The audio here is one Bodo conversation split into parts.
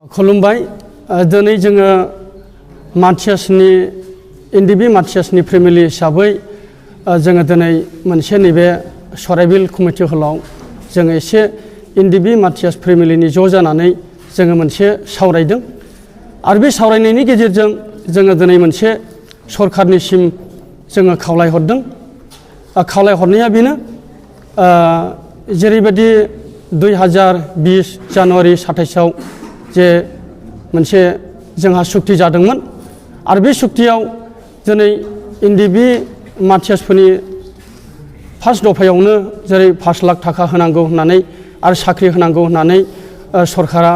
खुलुमबाय दिनै जोङो माथियासनि एनडिबि माथियासनि फेमिलि हिसाबै जोङो दिनै मोनसे नैबे सराइबिल कमिटि हलाव जोङो एसे एनडिबि माथियास फेमिलिनि ज' जानानै जोङो मोनसे सावरायदों आरो बे सावरायनायनि गेजेरजों जोङो दिनै मोनसे सरखारनिसिम जोङो खावलायहरदों खावलायहरनाया बेनो जेरैबायदि 2020 जानुवारि 27आव जे मोनसे जोंहा सुक्ति जादोंमोन आरो बे सुक्तियाव दिनै एनडिबि माथियासफोरनि फार्स्ट दफायावनो जेरै 5 लाख थाखा होनांगौ होननानै आरो साख्रि होनांगौ होननानै सरकारा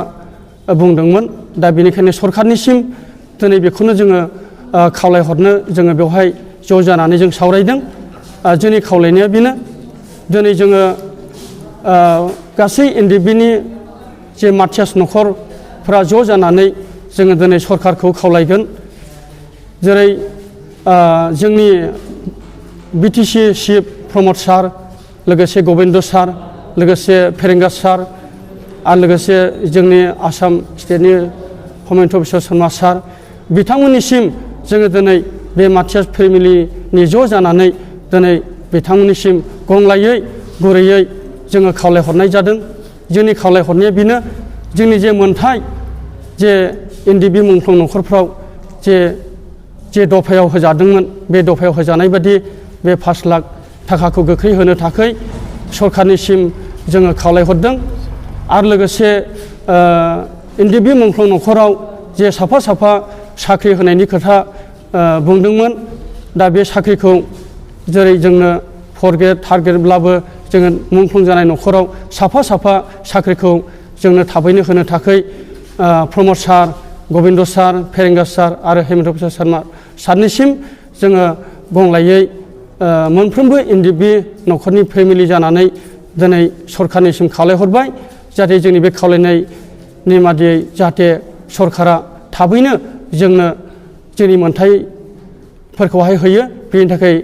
बुंदोंमोन दा बेनिखायनो सरकारनिसिम दिनै बेखौनो जोङो खावलायहरनो जोङो बेवहाय ज' जानानै जों सावरायदों जोंनि खावलायनाया बेनो दिनै जोङो गासै एनडिबिनि जे माथियास न'खरफ्रा ज' जानानै जोङो दिनै सरकारखौ खावलायगोन जेरै जोंनि बिटिसि चिफ प्रमद सार लोगोसे गबिन्द सार लोगोसे फेरेंगा सार आरो लोगोसे जोंनि आसाम स्टेटनि हेमन्त बिश्व शर्मा सार बिथांमोननिसिम जोङो दिनै बे माथियास फेमिलिनि ज' जानानै दिनै बिथांमोननिसिम गंलायै गुरैयै जोङो खावलायहरनाय जादों जोंनि खावलायहरनाया बेनो जोंनि जे मोनथाय जे एनडिबि मुंख्लं न'खरफ्राव जे दफायाव होजादोंमोन बे दफायाव होजानाय बादि बे 5 लाख थाखाखौ गोख्रै होनो थाखाय सरकारनिसिम जोङो खावलायहरदों आरो लोगोसे एनडिबि मुंख्लं न'खराव जे साफा साफा साख्रि होनायनि खोथा बुंदोंमोन दा बे साख्रिखौ जेरै जोंनो 4 ग्रेड 3 ग्रेडब्लाबो जोङो मुंख्लं जानाय न'खराव साफा साफा साख्रिखौ जोंनो थाबैनो होनो थाखाय प्रमद सार गबिन्द सार फेरेंगा सार आरो हेमन्त बिश्व शर्मा सारनिसिम जोङो गंलायै मोनफ्रोमबो एनडिबि न'खरनि फेमिलि जानानै दिनै सरकारनिसिम खावलायहरबाय जाहाथे जोंनि बे खावलायनायनि मादियै जाहाथे सरकारा थाबैनो जोंनो जोंनि मोनथायफोरखौहाय होयो बेनि थाखाय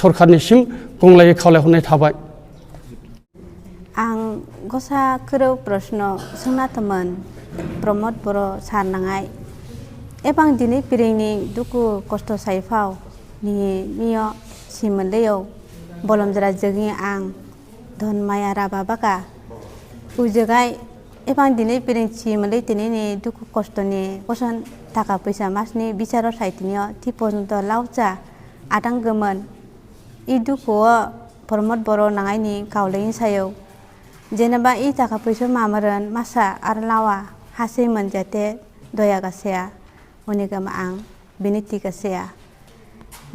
सरकारनिसिम गंलायै खावलायहरनाय थाबाय आं गसा खोरौ प्रश्न सोंनाथमोन प्रमद बर' सारनाङाय एबां दिनै पिरिंनि दुखु खस्थ' साइफाव नि मियो सिमोन्दैयाव बलमजरा जोंनि आं धन माया राबा बागा उजोगाय एबां दिनै पिरिं सिमोन्दै दिनैनि दुखु खस्थ'नि गसन थाखा फैसा मासनि बिचार साइटिनियाव थि पर्यन्त लावजा आदां गोमोन इ दुखुआव प्रमद बर' नाङायनि खावलायनि सायाव जेनेबा इ थाखा फैसा मामोरन मासा आरो लावा हासैमोन जाहाथे दया गासेया उनिगम आं बिनिति गासेया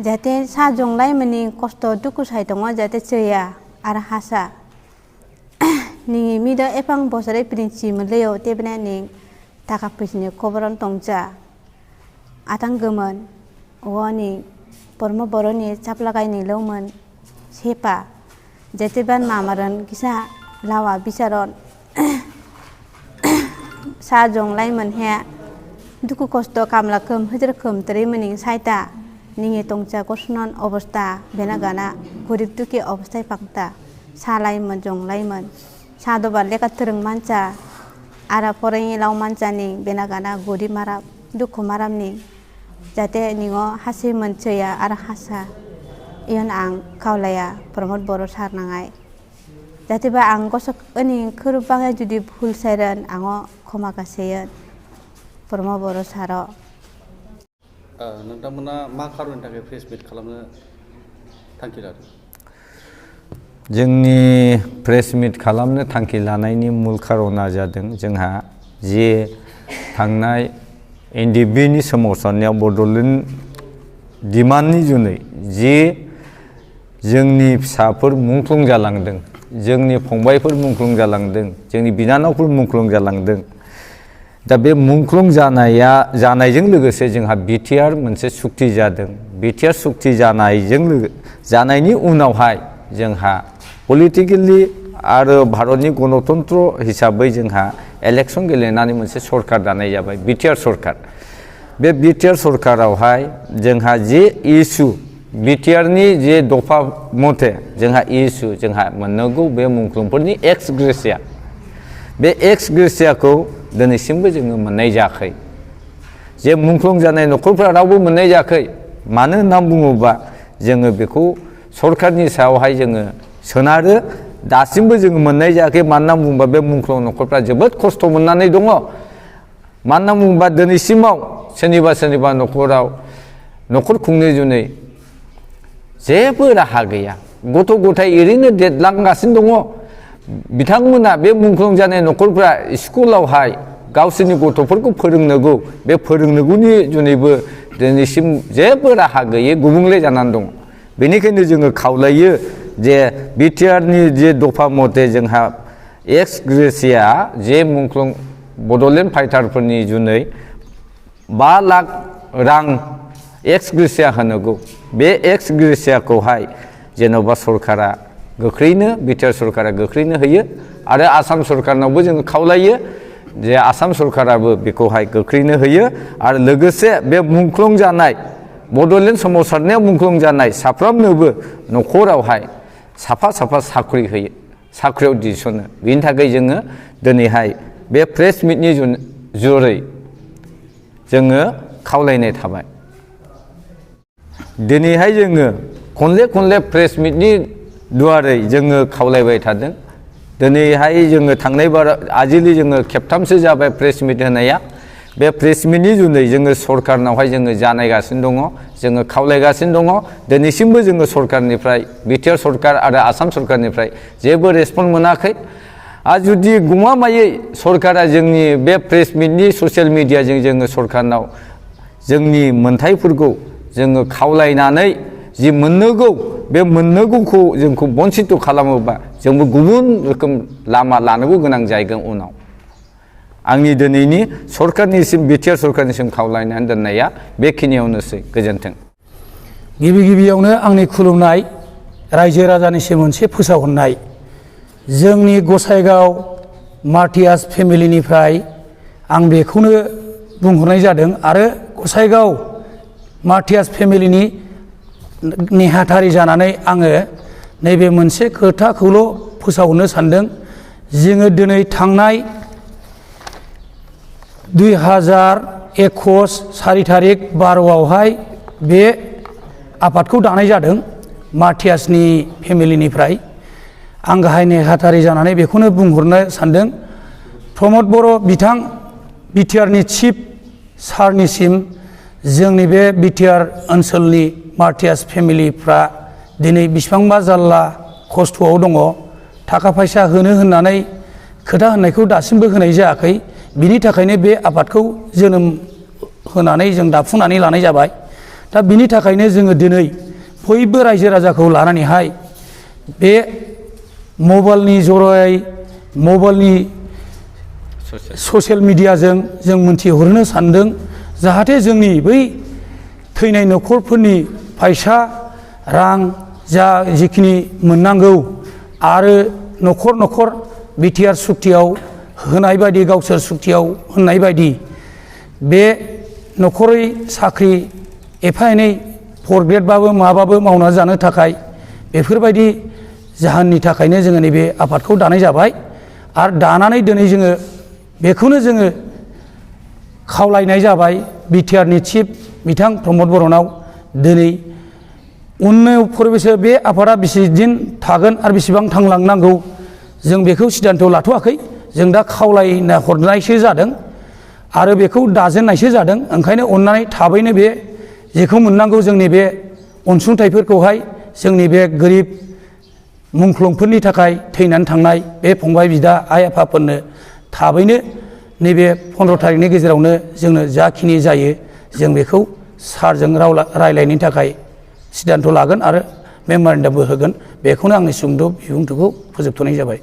जाहाथे सा जंलाय मनि खस्थ' दुखु साइदङ जाहाथे चैया आरो हासा नि मिदा एफां बसरे प्रिन्सि मोनलैयाव तेबना नि थाखा फैसानि खबरन तंजा आथां गोमोन अनि परम बर'नि साप्लागायनि लौमोन सेपा जाहाथे बान मामारन किसा लावा बिचारन सा जंलाय मोनहे दुखु खस्थ' कामला खोम हजर खोम तरै मनि साइता निङे तंचा गसनन अबस्था बेना गाना गरिब दुखि अबस्थाय पाक्ता सालायमोन जंलायमोन सादोबा लेखा थोरों मानसा आरा फरायनि लाव मानसानि बेना गाना गरिब माराब दुखु माराबनि जाहाथे निङो हासैमोन चैया आरो हासा इयन आं खावलाया प्रमद बर' सारनाङाय जाहाथेबा आं गसक अनि खोरुबाङै जुदि भुल साइरन आङो क्षमा गासेयो प्रमद बर' सार नोंथांमोना मा खारननि थाखाय प्रेस मिट खालामनो थांखि लादों जोंनि प्रेस मिट खालामनो थांखि लानायनि मुल खारना जादों जोंहा जे थांनाय एनडिबिनि सोमावसारनायाव बड'लेण्ड डिमान्डनि जुनै जे जोंनि फिसाफोर मुंख्लं जालांदों जोंनि फंबायफोर मुंख्लं जालांदों जोंनि बिनानावफोर मुंख्लं जालांदों दा बे मुंख्लं जानायजों लोगोसे जोंहा बिटिआर मोनसे सुक्ति जादों बिटिआर सुक्ति जानायनि उनावहाय जोंहा पलिटिकेलि आरो भारतनि गणतन्त्र हिसाबै जोंहा इलेक्शन गेलेनानै मोनसे सरकार दानाय जाबाय बिटिआर सरकार बे बिटिआर सरकारावहाय जोंहा जे इस्यु बिटिआरनि जे दफा मथे जोंहा इस्यु जोंहा मोननांगौ बे मुंख्लंफोरनि एक्स ग्रेसिया बे एक्स ग्रेसियाखौ दिनैसिमबो जोङो मोननाय जायाखै जे मुंख्लं जानाय न'खरफोरा रावबो मोननाय जायाखै मानो होनना बुङोबा जोङो बेखौ सरकारनि सायावहाय जोङो सोनारो दासिमबो जोङो मोननाय जायाखै मानो होनना बुङोबा बे मुंख्लं न'खरफ्रा जोबोद खस्थ' मोननानै दङ मानो होनना बुङोबा दिनैसिमाव सोरनिबा न'खराव न'खर खुंनो जुनै जेबो राहा गैया गथ' गथाय ओरैनो देरलांगासिनो दङ बिथांमोना बे मुंख्लं जानाय न'खरफ्रा स्कुलावहाय गावसोरनि गथ'फोरखौ फोरोंनांगौ बे फोरोंनांगौनि जुनैबो दिनैसिम जेबो राहा गैयै गुबुंले जानानै दङ बेनिखायनो जोङो खावलायो जे बिटिआरनि जे दफा मथे जोंहा एक्स ग्रेसिया जे मुंख्लं बड'लेण्ड फाइटारफोरनि जुनै 5 लाख रां एक्स ग्रेसिया होनांगौ बे एक्स ग्रेसियाखौहाय जेन'बा सरकारा गोख्रैनो बिटिआर सरकारा गोख्रैनो होयो आरो आसाम सरकारनावबो जोङो खावलायो जे आसाम सरकाराबो बेखौहाय गोख्रैनो होयो आरो लोगोसे बे मुंख्लं जानाय बड'लेण्ड सोमावसारनायाव मुंख्लं जानाय साफ्रोमनोबो न'खरावहाय साफा साख्रि होयो साख्रियाव थिसनो बिनि थाखाय जोङो दिनैहाय बे प्रेस मिटनि जुरै जोङो खावलायनाय थाबाय दिनैहाय जोङो खनले प्रेस मिटनि दुवारै जोङो खावलायबाय थादों दिनैहाय जोङो थांनाय बाराव आजिलि जोङो खेबथामसो जाबाय प्रेस मिट होनाया बे प्रेस मिटनि जुनै जोङो सरकारनावहाय जोङो जानायगासिनो दङ जोङो खावलायगासिनो दङ दिनैसिमबो जोङो सरकारनिफ्राय बिटिआर सरकार आरो आसाम सरकारनिफ्राय जेबो रेसपन्स मोनाखै आरो जुदि गमामायै सरकारा जोंनि बे प्रेस मिटनि ससियेल मिडियाजों जोङो सरकारनाव जोंनि मोनथायफोरखौ जोङो खावलायनानै जि मोननांगौ बे मोननांगौखौ जोंखौ बन्सित खालामोबा जोंबो गुबुन रोखोम लामा लानोबो गोनां जागोन उनाव आंनि दिनैनि सरकारनिसिम बिटिआर सरकारनिसिम खावलायनानै दोननाया बेखिनियावनोसै गोजोन्थों गिबियावनो आंनि खुलुमनाय रायजो राजानिसिम मोनसे फोसावहरनाय जोंनि गसाइगाव मार्टियास फेमिलिनिफ्राय आं बेखौनो बुंहरनाय जादों आरो गसाइगाव मार्टियास फेमिलिनि नेहाथारि जानानै आङो नैबे मोनसे खोथाखौल' फोसावनो सानदों जोङो दिनै थांनाय 2021 4 थारिख 12आवहाय बे आफादखौ दानाय जादों मार्टियासनि फेमिलिनिफ्राय आं गाहाय नेहाथारि जानानै बेखौनो बुंहरनो सानदों प्रमद बर' बिथां बिटिआरनि चिफ सारनिसिम जोंनि बे बिटिआर ओनसोलनि मार्टियास फेमिलिफ्रा दिनै बिसिबांबा जारला खस्थ'आव दङ थाखा फैसा होनो होननानै खोथा होननायखौ दासिमबो होनाय जायाखै बिनि थाखायनो बे आफादखौ जोनोम होनानै जों दाफुंनानै लानाय जाबाय दा बिनि थाखायनो जोङो दिनै बयबो रायजो राजाखौ लानानैहाय बे मबाइलनि जरायै मबाइलनि ससियेल मिडियाजों जों मोनथिहरनो सानदों जाहाथे जोंनि बै थैनाय न'खरफोरनि फैसा रां जा जिखिनि मोननांगौ आरो न'खर बिटिआर सुक्तियाव होनाय बायदि गावसोर सुक्तियाव होनाय बायदि बे न'खरै साख्रि एफा एनै फर ग्रेडबाबो माबाबो मावना जानो थाखाय बेफोरबायदि जाहोननि थाखायनो जोङो नैबे आफादखौ दानाय जाबाय आरो दानानै दिनै जोङो बेखौनो जोङो खावलायनाय जाबाय बिटिआरनि चिफ बिथां प्रमद बर'नाव दिनै उननि परिबेसआव बे आफादा बेसे दिन थागोन आरो बेसेबां थांलांनांगौ जों बेखौ सिद्धान्त लाथ'वाखै जों दा खावलायना हरनायसो जादों आरो बेखौ दाजेननायसो जादों ओंखायनो अननानै थाबैनो बे जेखौ मोननांगौ जोंनि बे अनसुंथाइफोरखौहाय जोंनि बे गोरिब मुंख्लंफोरनि थाखाय थैनानै थांनाय बे फंबाय बिदा आइ आफाफोरनो थाबैनो नैबे 15 थारिखनि गेजेरावनो जोंनो जाखिनि जायो जों बेखौ सारजों रायलायनायनि थाखाय सिद्धान्त लागोन आरो मेम'रेन्डामबो होगोन बेखौनो आंनि सुंद' बिबुंथिखौ फोजोबथ'नाय जाबाय।